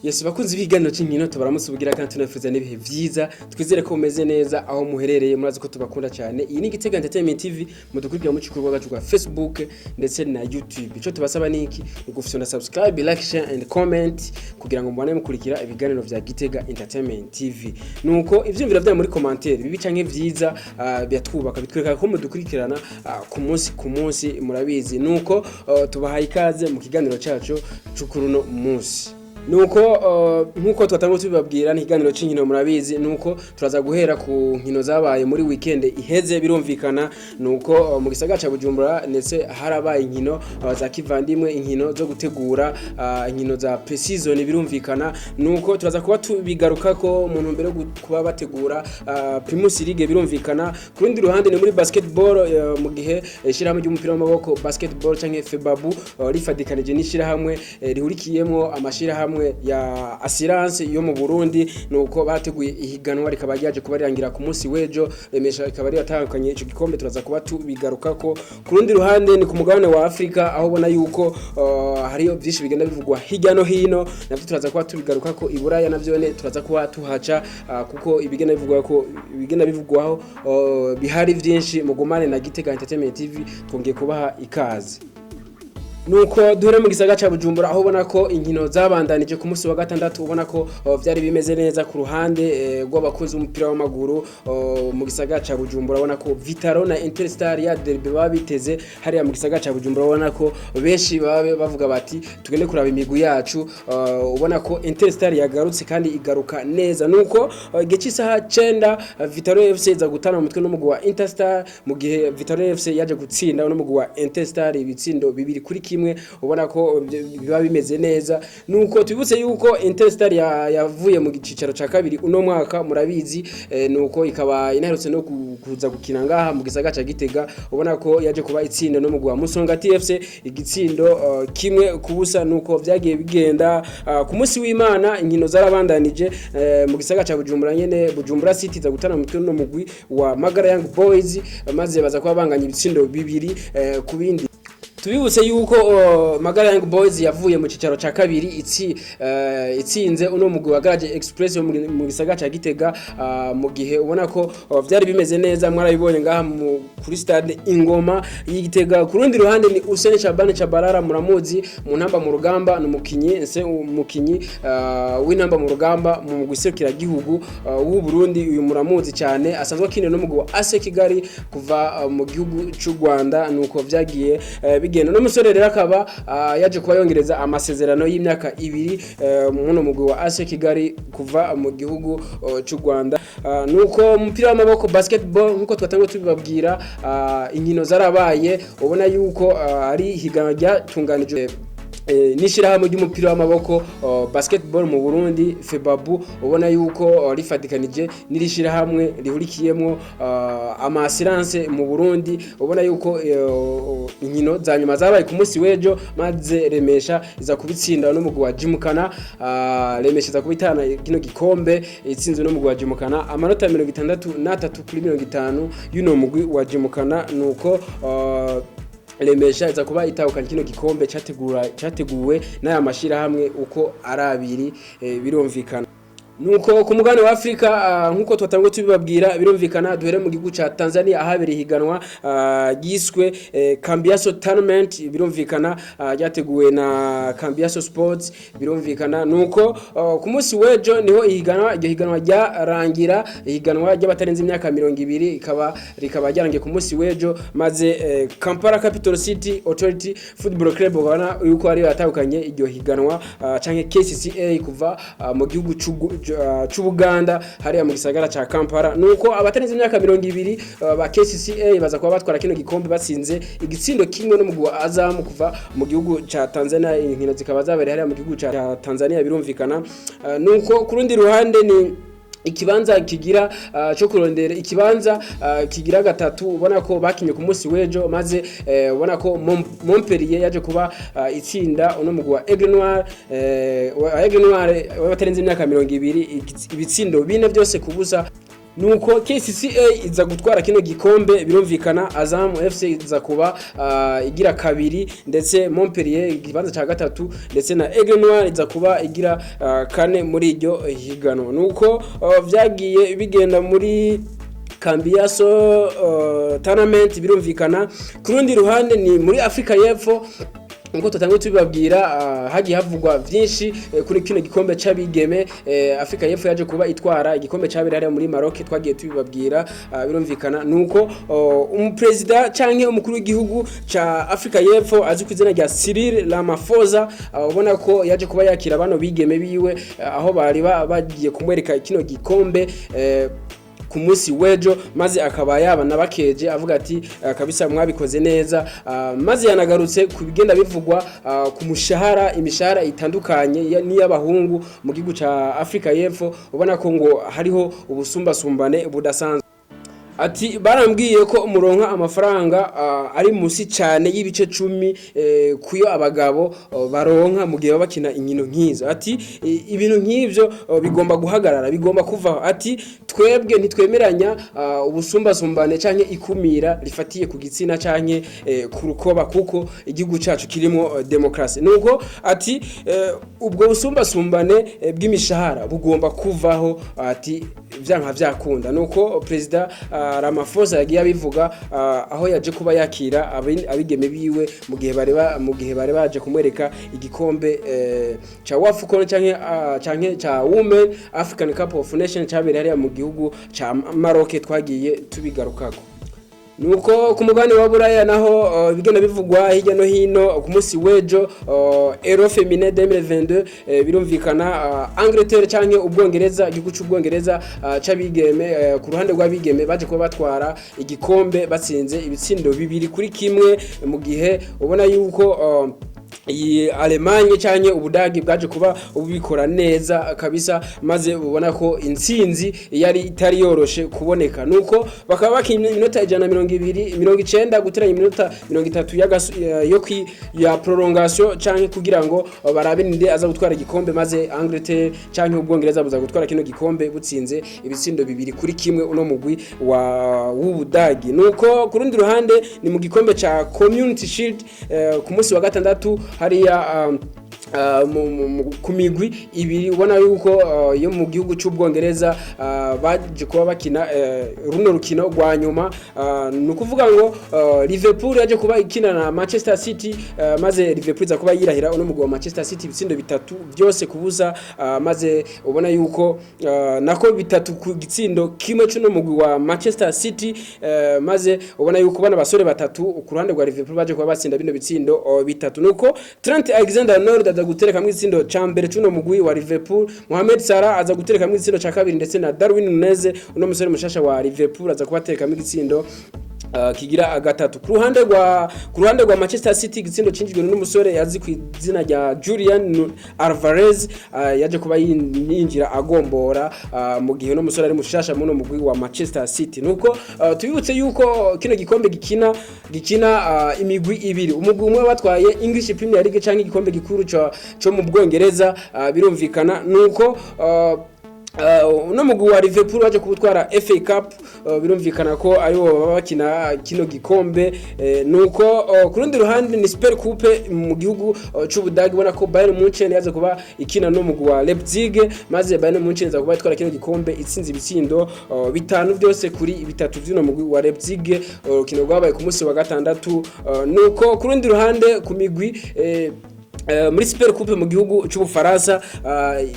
Yes, bakunzi b'ibiganiro cy'inkino, tubaramutse ubugira kandi tunafuza n'ibihe vyiza. Twizere ko mumeze neza aho muherereye. Murazi ko tubakunda cyane. Iyi ni Gitega Entertainment TV, mudukurikira mu ku rubuga rwa Facebook ndetse na YouTube. Ico tubasaba ni iki? Ni gufyonda subscribe, like, share and comment kugira ngo mubane mukurikira ibiganiro vya Gitega Entertainment TV. Nuko ivyumviro vyanyu muri commentaire, bibi canke vyiza, biratwubaka, bitwereka ko mudukurikirana ku munsi ku munsi. Murabizi. Nuko tubahaye ikaze mu kiganiro cacu c'ukuruno munsi. Nuko nkuko twatanguye tubibabwira, ni ikiganiro c'inkino, murabizi. Nuko turaza guhera ku nkino zabaye muri weekend iheze. Birumvikana, nuko mu gisagara ca Bujumbura ndetse harabaye inkino za kivandimwe, inkino zo gutegura, inkino za pre-season. Birumvikana, nuko turaza kuba tubigarukako mu ntumbero yo kuba bategura Primus League. Birumvikana, ku rundi ruhande ni muri basketball, mu gihe ishirahamwe ry'umupira w'amaboko basketball canke FEBABU rifadikanije n'ishirahamwe rihurikiyemwo amashirahamwe ya assurance yo mu Burundi, nuko bateguye ihiganwa, rikaba ryaje kuba rirangira ku munsi w'ejo, Remesha rikaba riratandukanye ico gikombe. Turaza kuba tubigarukako. Ku rundi ruhande ni ku mugabane wa Afrika, aho ubona yuko hariyo byinshi bigenda bivugwa hirya no hino, navyo turaza kuba tubigarukako. Iburaya navyo ne turaza kuba tuhaca, kuko ibigenda bivugwa ko ibigenda bivugwaho bihari vyinshi. Mugumane na Gitega Entertainment TV, twongeye kubaha ikaze. Nuko duhere mu gisagara ca Bujumbura, aho ubona ko inkino zabandanije ku munsi wa gatandatu. Ubona ko vyari bimeze neza ku ruhande rw'abakozi b'umupira w'amaguru mu gisagara ca Bujumbura. Ubona ko Vital'O na Interstar, ya derby baba biteze hariya mu gisagara ca Bujumbura, ubona ko benshi baba bavuga bati: "Tugende kuraba imigwi yacu." Ubona ko Interstar yagarutse kandi igaruka neza. Nuko igihe cy'isaha 9, Vital'O FC iza gutana mu mutwe n'umugwi wa Interstar, mu gihe Vital'O FC yaje gutsinda n'umugwi wa Interstar ibitsindo 2-1. Ubona ko biba bimeze neza. Nuko tubibutse yuko Interstar yavuye mu gicicaro ca kabiri uno mwaka, murabizi. Nuko ikaba inaherutse no kuza gukina ngaha mu gisagara ca Gitega. Ubona ko yaje kuba itsinda no mugwi wa Musonga TFC igitsindo 1-0. Nuko vyagiye bigenda. Ku munsi w'Imana inkino zarabandanije mu gisagara ca Bujumbura nyene. Bujumbura City iza gutana mu mutwe no mugwi wa Magara Young Boys, maze baza kuba banganya ibitsindo 2 ku bindi. Tubibutse yuko Magara Young Boys yavuye mu cicaro ca kabiri itsinze uno mugwi wa Garage Express wo mu gisagara ca Gitega, mu gihe ubona ko vyari bimeze neza, mwarabibonye ngaha kuri stade Ingoma y'Igitega. Ku rundi ruhande ni Useni Shabani Chabarara, muramuzi mu ntamba mu rugamba, ni umukinyi nse umukinyi w'intamba mu rugamba mu mugwi serukiragihugu w'u Burundi. Uyu muramuzi cyane, asanzwe akinira no mugwi wa AS Kigali kuva mu gihugu c'u Rwanda. Nuko vyagiye bigenda. No musore rero akaba yaje kuba yongereza amasezerano y'imyaka 2 muno mugwi wa AS Kigali kuva mu gihugu c'u Rwanda. Nuko umupira w'amaboko basketball, nkuko twatangiye tubibabwira, inkino zarabaye. Ubona yuko ari higanwa ryatunganijwe n'ishirahamwe ry'umupira w'amaboko basketball mu Burundi FEBABU, ubona yuko rifatikanije n'iri shirahamwe rihurikiyemwo ama assurance mu Burundi. Ubona yuko inkino za nyuma zabaye ku munsi w'ejo, maze Remesha iza kubitsinda n'umugwi wa Jimukana. Remesha iza kubitana kino gikombe itsinzwe n'umugwi wa Jimukana amanota 63 kuri 50 y'uno mugwi wa Jimukana. Nuko Remesha iza kuba itahukanye kino gikombe cyateguwe n'aya mashirahamwe uko ari abiri. Birumvikana, nuko ku mugabane wa Afrika, nkuko twatanguye tubibabwira, birumvikana, duhere mu gihugu ca Tanzania ahabereye ihiganwa ryiswe Cambiaso Tournament. Birumvikana, ryateguwe na Cambiaso Sports. Birumvikana, nuko ku munsi w'ejo niho ihiganwa, iryo higanwa ryarangira, ihiganwa ry'abatarenze imyaka 20, rikaba ryarangiye ku munsi w'ejo, maze Kampala Capital City Authority Football Club, ubona yuko ariyo yatahukanye iryo higanwa, canke KCCA kuva mu gihugu c'Ubuganda hariya mu gisagara ca Kampala. Nuko abatarenze imyaka 20 ba KCCA baza kuba batwara kino gikombe batsinze igitsindo 1 n'umugwi wa Azam kuva mu gihugu ca Tanzania. Inkino zikaba zabereye hariya mu gihugu ca Tanzania. Birumvikana, nuko ku rundi ruhande ni ikibanza kigira cyo kurondera ikibanza kigira gatatu. Ubona ko bakinye ku munsi w'ejo, maze ubona ko Montpellier yaje kuba itsinda uno mugwi wa Aigle Noir, wa Aigle Noir w'abatarenze imyaka 20, ibitsindo 4 byose ku busa. Nuko KCCA iza gutwara kino gikombe, birumvikana. Azam FC iza kuba igira kabiri, ndetse Montpellier ikibanza ca gatatu, ndetse na Aigle Noir iza kuba igira kane muri iryo higanwa. Nuko vyagiye bigenda muri Cambiaso tournament, birumvikana. Ku rundi ruhande ni muri Afrika y'Epfo, nkuko tutangiye tubibabwira, hagiye havugwa vyinshi kuri kino gikombe c'abigeme. Afrika y'Epfo yaje kuba itwara igikombe cabere hariya muri Maroc, twagiye tubibabwira, birumvikana. Nuko umupresident canke umukuru w'igihugu ca Afrika y'Epfo azwi ku izina rya Cyril Ramaphosa, ubona ko yaje kuba yakira bano bigeme biwe, aho bari bagiye kumwereka kino gikombe ku munsi w'ejo, maze akaba yabana bakeje avuga ati: "Kabisa mwabikoze neza." Maze yanagarutse ku bigenda bivugwa ku mushahara, imishahara itandukanye n'iy'abahungu mu gihugu ca Afrika y'Epfo, ubona ko ngo hariho ubusumbasumbane budasanzwe. Ati: "Barambwiye ko muronka amafaranga ari musi cyane y'ibice 10 kuyo abagabo baronka mu gihe baba bakina inkino nk'izo." Ati: "Ibintu nk'ivyo bigomba guhagarara, bigomba kuvaho." Ati: "Twebwe ntitwemeranya ubusumbasumbane canke ikumira rifatiye ku gitsina canke ku rukoba, kuko igihugu cacu kirimo demokrasi." Nuko ati: "Ubwo busumbasumbane bw'imishahara bugomba kuvaho." Ati: "Vyanka vyakunda." Nuko President Ramaphosa yagiye abivuga, aho yaje kuba yakira abigeme biwe mu gihe bari baje kumwereka igikombe ca WAFCON canke ca Women African Cup of Nations cabereye hariya mu gihugu ca Maroc, twagiye tubigarukako. Nuko ku mugabane wa Buraya naho, bigenda bivugwa hirya no hino ku munsi w'ejo, Euro Féminin 2022, birumvikana, Angleterre canke Ubwongereza, igihugu c'Ubwongereza c'abigeme, ku ruhande rw'abigeme baje kuba batwara igikombe batsinze ibitsindo 2-1, mu gihe ubona yuko iyi Allemagne canke Ubudagi bwaje kuba ubikora neza kabisa, maze ubona ko intsinzi yari itari yoroshe kuboneka. Nuko bakaba bakina iminota 120, 90 guteranya iminota 30 yo ya prolongation, canke kugira ngo barabe ninde aza gutwara igikombe, maze Angleterre canke Ubwongereza buza gutwara kino gikombe butsinze ibitsindo 2-1 uno mugwi wa w'Ubudagi. Nuko ku rundi ruhande ni mu gikombe ca Community Shield, ku munsi wa gatandatu hariya ku migwi ibiri, ubona yuko yo mu gihugu cy'Ubwongereza baje kuba bakina runo rukino rwa nyuma. Ni ukuvuga ngo Liverpool yaje kuba ikina na Manchester City, maze Liverpool iza kuba yirahira uno mugwi wa Manchester City ibitsindo bitatu byose kubuza, maze ubona yuko nako 3-1 cy'uno mugwi wa Manchester City, maze ubona yuko bana basore batatu ku ruhande rwa Liverpool baje kuba batsinda bino bitsindo bitatu. Nuko Trent Alexander-Arnold aza gutereka mu itsindo ca mbere c'uno mugwi wa Liverpool, Mohamed Salah aza gutereka mu itsindo ca kabiri, ndetse na Darwin Nunez, uno musore mushasha wa Liverpool, aza kubatereka mu igitsindo kigira gatatu. Ku ruhande rwa Manchester City, igitsindo cinjijwe n'umusore yazi ku izina rya Julian Alvarez, yaje kuba yinjira agombora, mu gihe no musore ari mushasha muno mugwi wa Manchester City. Nuko tubibutse yuko kino gikombe gikina imigwi ibiri, umugwi umwe batwaye English Premier League canke igikombe gikuru co mu Bwongereza, birumvikana. Nuko uno mugwi wa Liverpool waje kubutwara FA Cup, birumvikana ko aribo baba bakina kino gikombe. Nuko ku rundi ruhande ni Super Coupe mu gihugu c'Ubudagi, ubona ko Bayern Munchen yaje kuba ikina no mugwi wa Leipzig, maze Bayern Munchen iza kuba itwara kino gikombe itsinze ibitsindo bitanu byose kuri bitatu vy'uno mugwi wa Leipzig. Urukino rwabaye ku munsi wa gatandatu. Nuko ku rundi ruhande ku migwi muri Super Coupe mu gihugu c'Ubufaransa,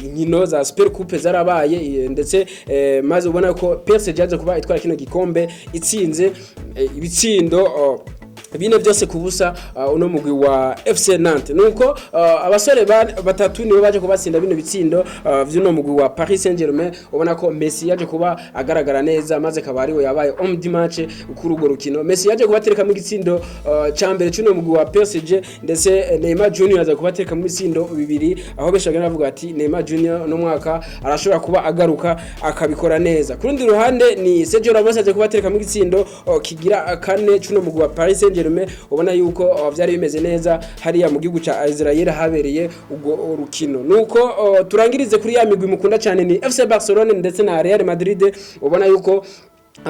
inkino za Super Coupe zarabaye, ndetse maze ubona ko PSG yaje kuba itwara kino gikombe itsinze ibitsindo bine byose kubusa uno mugwi wa FC Nantes. Nuko abasore batatu nibo baje kubatsinda bino bitsindo vy'uno mugwi wa Paris Saint-Germain. Ubona ko Messi yaje kuba agaragara neza, maze akaba ariwe yabaye homme du match kuri urwo rukino. Messi yaje kubaterekamo igitsindo ca mbere c'uno mugwi wa PSG, ndetse Neymar Junior aza kubaterekamo ibitsindo bibiri, aho benshi bagenda bavuga ati Neymar Junior no mwaka arashobora kuba agaruka akabikora neza. Ku rundi ruhande ni Sergio Ramos aje kubaterekamo igitsindo kigira kane c'uno mugwi wa Paris Saint-Germain. Saint-Germain. Ubona yuko vyari bimeze neza hariya mu gihugu ca Israel habereye ubwo rukino. Nuko turangirize kuri ya migwi mukunda cyane, ni FC Barcelone ndetse na Real Madrid. Ubona yuko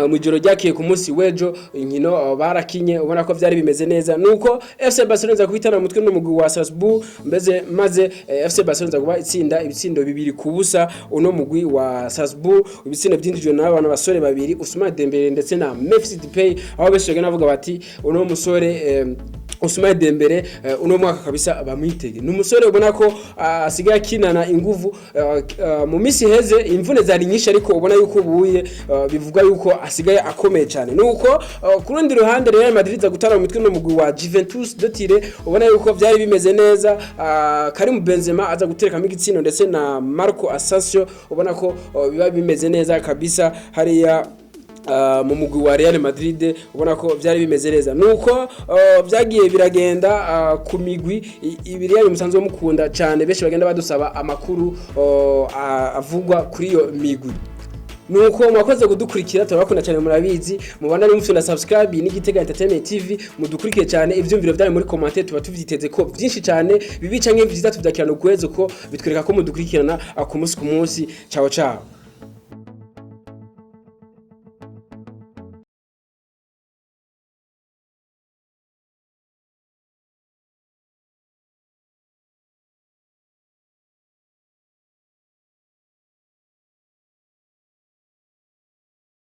mu ijoro ryakiye ku munsi w'ejo inkino barakinye, ubona ko vyari bimeze neza. Nuko FC Barcelona iza guhitana umutwe n'umugwi wa Strasbourg mbeze, maze FC Barcelona iza kuba itsinda ibitsindo 2-0 uno mugwi wa Strasbourg. Ibitsindo byinjijwe n'abana basore babiri, Ousmane Dembele ndetse na Memphis Depay, aho benshi bagenda bavuga bati uno musore Ousmane Dembele uno mwaka kabisa bamwitege. Ni umusore ubona ko asigaye akinana inguvu. Mu minsi heze imvune zari nyinshi, ariko ubona yuko ubuye bivuga yuko asigaye akomeye cyane. Nuko ku rundi ruhande Real Madrid iza gutara mu mitwe n'umugwi wa Juventus de Turin. Ubona yuko byari bimeze neza. Karim Benzema aza guterekamo igitsindo ndetse na Marco Asensio. Ubona ko biba bimeze neza kabisa hariya mu mugwi wa Real Madrid. Ubona ko byari bimeze neza. Nuko byagiye biragenda ku migwi ibiri yanyu musanzwe mukunda cyane, benshi bagenda badusaba amakuru avugwa kuri iyo migwi. Nuko mwakoze kudukurikira, turabakunda cyane, murabizi. Mubona ari mufite na subscribe ni Gitega Entertainment TV. Mudukurikire cyane, ivyumviro byanyu muri commentaire tuba tuvyiteze ko byinshi cyane, bibi canke vyiza, tuvyakirana ukwezi ko bitwereka ko mudukurikirana ku munsi ku munsi. Ciao ciao.